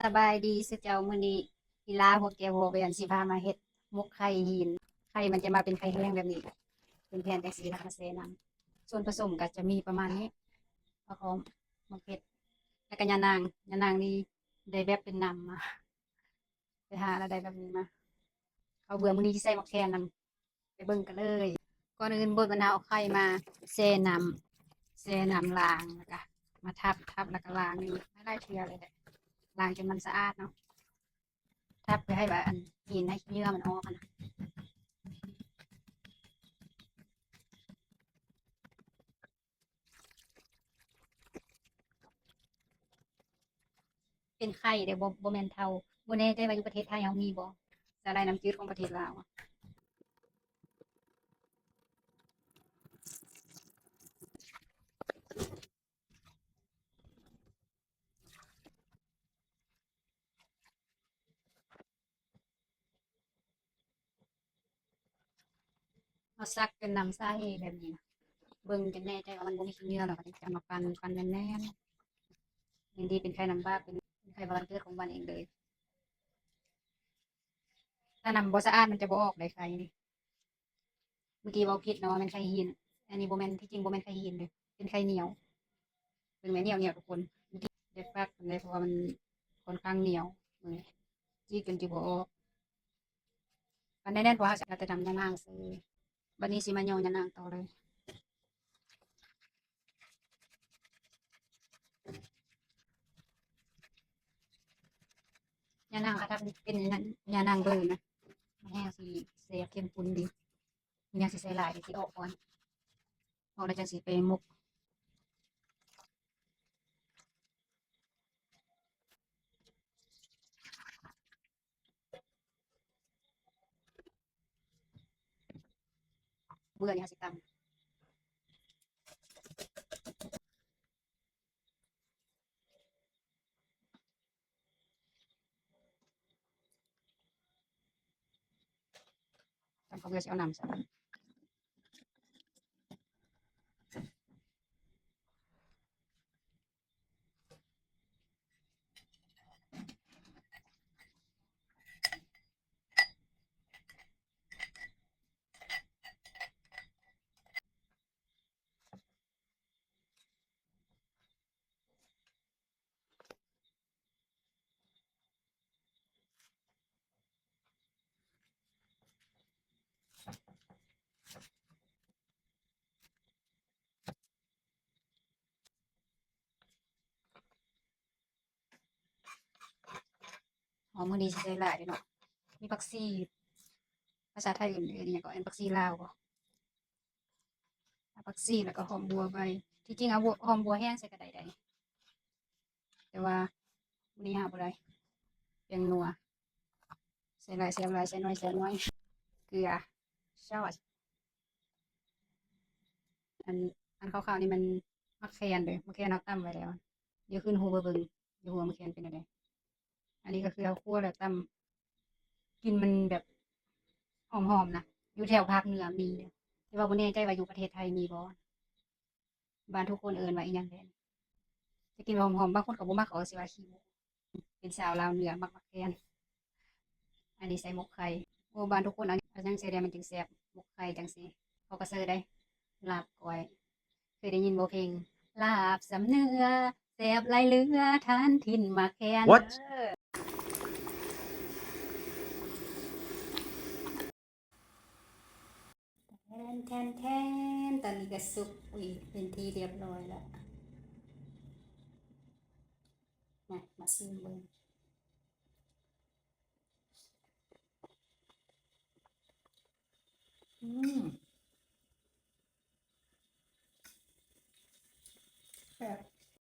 ສະບາຍດີເຈົ້າ, ມື້ນີ້ອີ່ຫຼ້າ ພວກແກວ ພໍ່ແວ່ນ ຊິພາມາເຮັດໝົກໄຂ່ຫີນ. ໄຂ່ມັນຈະມາເປັນໄຂ່ແຫ້ງແບບນີ້ ເປັນແຜ່ນຈັ່ງຊີ້ ແລ້ວກໍມາແຊ່ນ້ຳ. ສ່ວນປະສົມກໍຈະມີປະມານນີ້: ຜັກຫອມ, ໝາກເຜັດ ແລ້ວກໍຍານາງ. ຍານາງນີ້ໄດ້ແບບເປັນນ້ຳມາ, ໄປຫາແລ້ວໄດ້ແບບນີ້ມາ. ເຂົ້າເບືອມື້ນີ້ຊິໃສ່ໝາກແຄນນຳ. ໄປເບິ່ງກັນເລີຍ. ກ່ອນອື່ນ ບົດມັນເອົາໄຂ່ມາແຊ່ນ້ຳ, ແຊ່ນ້ຳລ້າງ ແລ້ວກະມາທັບ, ທັບແລ້ວກະລ້າງຢູ່ຫຼາຍເທື່ອເລີຍແຫຼະ, ລ້າງຈົນມັນສະອາດເນາະ, ທັບເພື່ອໃຫ້ວ່າ ອັນ ຫີນໃຫ້ເຫຍື່ອມັນອອກຫັ້ນນະ. ເປັນໄຂ່ເດ້ ບໍ່ ບໍ່ແມ່ນເທົາ. ບໍ່ແນ່ໃຈວ່າຢູ່ປະເທດໄທເຮົາມີບໍ່ ສາຫຼ່າຍນ້ຳຈືດຂອງປະເທດລາວ. ເຮົາສັກເປັນນ້ຳໃສແບບນີ້ນະ, ເບິ່ງຈົນແນ່ໃຈວ່າມັນບໍ່ມີຂີ້ເຫຍື້ອ ແລ້ວກໍຈະເອົາມາປັ່ນ, ປັ່ນແໜ້ນໆ. ເຫັນດີເປັນໄຂ່ນ້ຳບາກ, ເປັນໄຂ່ບ້ານເກີດຂອງບ້ານເອງເລີຍ. ຖ້ານ້ຳບໍ່ສະອາດມັນຈະບໍ່ອອກເດ້ໄຂ່ນີ້. ເມື່ອກີ້ເວົ້າຜິດເນາະ ແມ່ນໄຂ່ຫີນ, ອັນນີ້ບໍ່ແມ່ນ, ທີ່ຈິງບໍ່ແມ່ນໄຂ່ຫີນເດ້, ເປັນໄຂ່ໜຽວ. ເບິ່ງແມ່ ໜຽວໆ ທຸກຄົນ. ເມື່ອກີ້ໄດ້ປັກໄດ້ ເພາະວ່າມັນຂ້ອນຂ້າງໜຽວ, ເບິ່ງ ຈີກຈົນຈີກບໍ່ອອກ. ປັນແໜ້ນໆ ເພາະເຮົາຈະເອົາແຕ່ນ້ຳຍານາງຊື່. ບັດນີ້ຊິມາຍໍຍານາງຕໍ່ເລີຍ. ຍານາງ ຖ້າເປັນຍານາງເບີນະ ມັນແຮງຊິແຊບ ເຂັ້ມຂຸ້ນດີ. ມັນຍັງຊິໃສ່ຫຼາຍ ຊິອອກກ່ອນ, ອອກແລ້ວຈັ່ງຊິໄປໝົກ. ເບື່ອນີ້ເຮົາຊິຕຳ ຕຳເຂົ້າເບື່ອຊິເອົານ້ຳໃສ່. ຫອມມື້ນີ້ຊິໃສ່ຫຼາຍເດເນາະ, ມີຜັກຊີ, ພາສາໄທເອີ້ນ ເອີ້ນຫຍັງເກາະ ແມ່ນຜັກຊີລາວບໍ່? ຜັກຊີ ແລ້ວກໍຫອມບົວໃບ. ທີ່ຈິງເອົາບົວ ຫອມບົວແຫ້ງໃສ່ກໍໄດ້ໃດ໋, ແຕ່ວ່າມື້ນີ້ຫາບໍ່ໄດ້. ແປ້ງນົວ ໃສ່ຫຼາຍແຊບຫຼາຍ ໃສ່ໜ້ອຍແຊບໜ້ອຍ. ເກືອ ຊອສ ອັນ ອັນຂາວໆນີ້ມັນໝາກແຄນເດີ, ໝາກແຄນເຮົາຕຳໄວ້ແລ້ວ. ດຽວຂຶ້ນຮູບໃຫ້ເບິ່ງ ຢູ່ຫົວໝາກແຄນເປັນແນວໃດ. ອັນນີ້ກໍຄືເຮົາຂົ້ວແລ້ວຕຳ, ກິ່ນມັນແບບຫອມໆນະ. ຢູ່ແຖວພາກເໜືອມີ, ແຕ່ວ່າບໍ່ແນ່ໃຈວ່າຢູ່ປະເທດໄທມີບໍ່. ບ້ານທຸກຄົນເອີ້ນວ່າອີ່ຫຍັງແດ່? ຈະກິນຫອມໆ, ບາງຄົນກໍບໍ່ມັກ, ເຂົາກໍຊິວ່າຂີ້ໝູ. ເປັນຊາວລາວເໜືອມັກໝາກແຄນ. ອັນນີ້ໃສ່ໝົກໄຂ່. ໂອ້ ບ້ານທຸກຄົນເອົາຫຍັງໃສ່ແດ່ ມັນຈຶ່ງແຊບ. ໝົກໄຂ່ຈັ່ງຊີ້ ເຂົາກໍເຊີໄດ້ ລາບກ້ອຍ. ເຄີຍໄດ້ຍິນບໍ່ເພງ ລາບຊຳເໜືອ ແຊບຫຼາຍເຫຼືອ ທານຖິ່ນໝາກແຄນເດີ. What? ແທນ ແທນ ແທນ ຕອນນີ້ກໍສຸກ ອຸ້ຍ ເປັນທີ່ຮຽບຮ້ອຍແລ້ວ. ມາ ມາຊີມເບິ່ງ. ອືມ